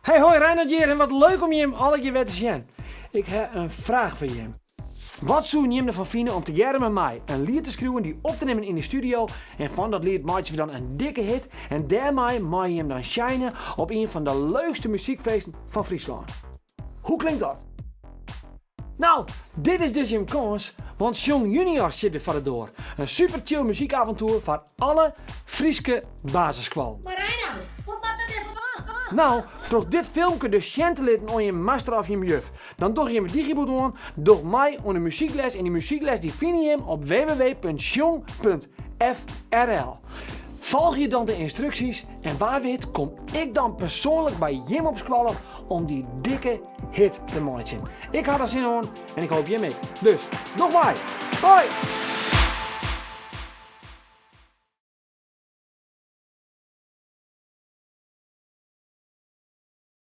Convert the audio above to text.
Hey hoi, Reinout hjir en wat leuk om jim allegear wer te sjen. Ik ha in fraach foar jim. Wat soenen jim derfan fine om tegearre mei my in liet te skriuwen dy op te nimmen yn de studio en fan dat liet meitsje we dan in dikke hit en dêrmei meie jim dan shine op ien fan de leukste muzykfeesten fan Fryslân. Hoe klinkt dat? Nou, dit is dus jim kâns, want Sjong Junior sit wer foar de doar. In super chill muzykavontoer foar alle Fryske basisskoallen. Mar Reinout, wat moat we dêrfoar dwaan? Nou, troch dit filmke dus sjen te litten oan jim master of jim juf. Dan dogge jim it digiboerd oan, doch mei oan de muzykles en dy muzykles dy fine jim op www.sjong.frl. Folgje dan de ynstruksjes en wa wit kom ik dan persoanlik by jim op skoalle om dy dikke hit te meitsjen. Ik ha der sin oan en ik hoop jim ek. Dus, doch mei! Hoi!